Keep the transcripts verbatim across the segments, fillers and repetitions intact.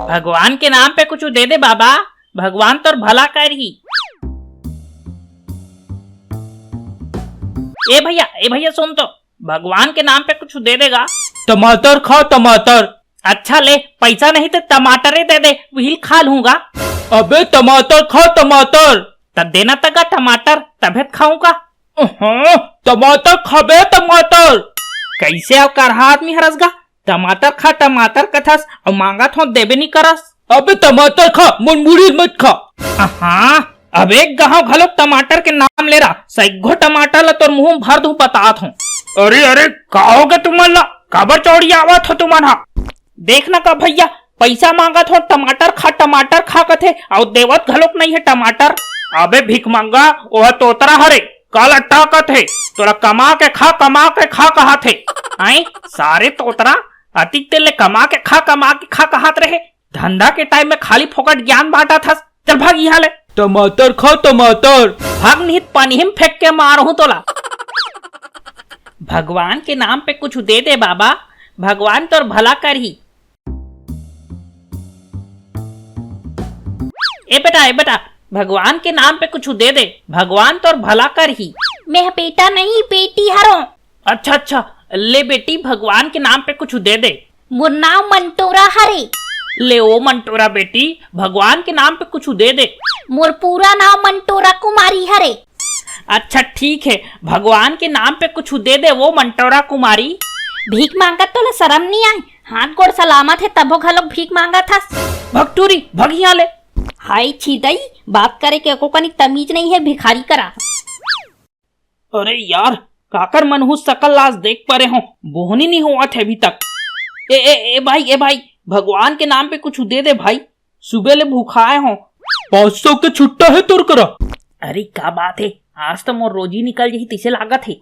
भगवान के नाम पे कुछ दे दे बाबा, भगवान तोर भला करही। ए भैया, ए भैया, सुन तो, भगवान के नाम पे कुछ दे देगा। टमाटर खा, टमाटर। अच्छा ले, पैसा नहीं तो टमाटर ही दे दे, वही खा लूंगा। अबे टमाटर खा, टमाटर। त देना तगा टमाटर, तभे त खाऊंगा। अहं, टमाटर खाबे, टमाटर। कैसे अवकरहा आदमी हरस गा? टमाटर खा, टमाटर कथस, अउ मांगत हो, देबे नी करस। अबे टमाटर खा, मोर मुड़ी मत खा। अहा, अब एक गांव घलोक टमाटर के नाम ले रहा, सैगो टमाटर ला तोर मुंह में भर दूं, बतात हूं। अरे, अरे, का होगे तुमन ला? काबर चौड़ी आवत हो तुमन हा? देख ना का भैया, पैसा मांगत हो, टमाटर खा, टमाटर खा कथे, अउ देवत घलोक नहीं है टमाटर। अबे भिखमंगा, ओह तोतरा हरे, काला टाकत हे, तोला कमा के खा, कमा के खा कहात हे। आए, सारे तोतरा, अतिक तेल ले कमा के खा, कमा के खा कहात रहे, धंधा के टाइम में खाली फोकट ज्ञान बांटत हस। चल भाग इहां ले। टमाटर खा, टमाटर। भाग नहीं त पानी में फेंक के मारहूं तोला। भगवान के नाम पे कुछ दे दे बाबा, भगवान तोर भला करही। ए बेटा, ए बेटा, भगवान के नाम पे कुछ दे दे, भगवान तोर भला करही। मैं बेटा नहीं, बेटी हरों। अच्छा, अच्छा, ले बेटी, भगवान के नाम पे कुछ दे दे। मोर नाम मंटोरा हरे। ले ओ मंटोरा बेटी, भगवान के नाम पे कुछ दे दे। मोर पूरा नाम मंटोरा कुमारी हरे। अच्छा ठीक है, भगवान के नाम पे कुछ दे दे वो मंटोरा कुमारी। भीख मांगत तोला शरम नहीं आए? हाथ गोड़ सलामत है तभो घलोक भीख मांगत हस। भगटूरी, भग यहाँ ले। हाय छी दई, बात करे के एको कनिक तमीज नहीं है भिखारी करा। अरे यार, काकर मनहूस सकल लास देख परे हो, बोहनी नहीं होवत है अभी तक। ए, ए, ए भाई, ए भाई, भगवान के नाम पे कुछ दे दे भाई, सुबह ले भूखाए हो। पाँच सौ के छुट्टा है तोर करा। अरे का बात है, आज तो मोर रोजी निकल जही तैसे लागत है।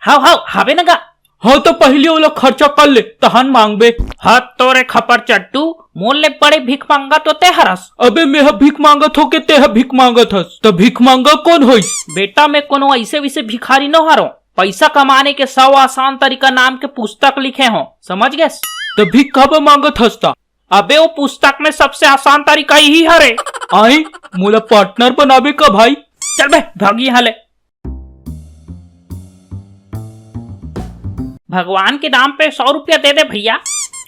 हाव, हाव, हावे न गा। हाँ, तो पहले ओला खर्चा कर ले, तहन मांगबे। हाथ तोरे खपर चट्टू, मोर ले बड़े भीख मांगा तो ते हरस। अबे, मैं ह भीख मांगत हो के ते ह भीख मांगत हस? त भीख मांगा कौन होइस? बेटा, मैं कोनो ऐसे वैसे भिखारी न हरो। पैसा कमाने के सौ आसान तरीका नाम के पुस्तक लिखे हो, समझ गेस? त भीख काबर मांगत हस ता? अबे, वो पुस्तक में सबसे आसान तरीका यही हरे। आई, मोला पार्टनर बनाबे का भाई? चल बे, भागी हाले। भगवान के नाम पे सौ रुपया दे दे भैया।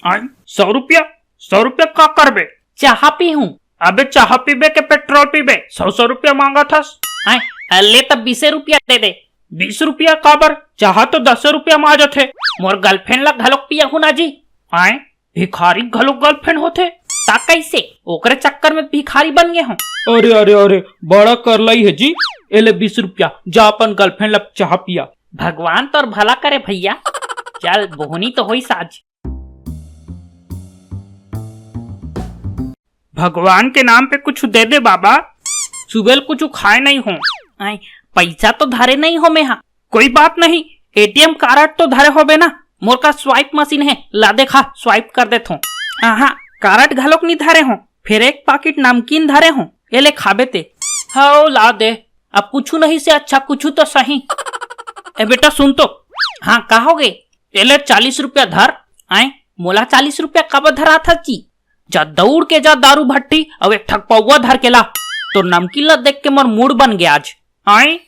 आय, सौ रुपया? सौ रुपया का करबे? चाह पीहूं। अबे चाह पीबे के पेट्रोल पीबे? सौ सौ रुपया मांगत हस। आय, ले तब बीसे रुपया दे दे। बीस रुपया काबर? चाह तो दसे रुपया में आ जाथे। मोर गर्लफ्रेंड ला घलोक पियाहू ना जी। आय, भिखारी घलोक गर्लफ्रेंड होथे? ता कैसे? ओकरे चक्कर में भिखारी बन गए हो। अरे, अरे, अरे, बड़ा करलाई है जी। ए ले बीस रुपया, जा अपन गर्लफ्रेंड ला चाह पिया। भगवान तोर भला करे भैया। चल, बोहनी तो होइस आज। भगवान के नाम पे कुछ दे दे बाबा, सुबह कुछ खाए नहीं हो। आय, पैसा तो धरे नहीं हो मैं हा। कोई बात नहीं, एटीएम कारड तो धरे होबे ना, मोर का स्वाइप मशीन है, ला दे खा, स्वाइप कर देथों। हाँ, हाँ, कारड घलोक नहीं धरे हो, फिर एक पाकिट नमकीन धरे हो, ये ले खाबे ते। हव, ला दे, अब कुछ नहीं से अच्छा कुछ तो सही। ए बेटा सुन तो। हाँ, का हो गे? ये ले चालीस रुपया धर। आय, मोला चालीस रुपया काबर धराथस जी? जा दौड़ के जा दारू भट्टी, अउ एक ठक पौवा धर के ला। तोर नमकीन ला देख के मोर मूड बन गया आज। आय,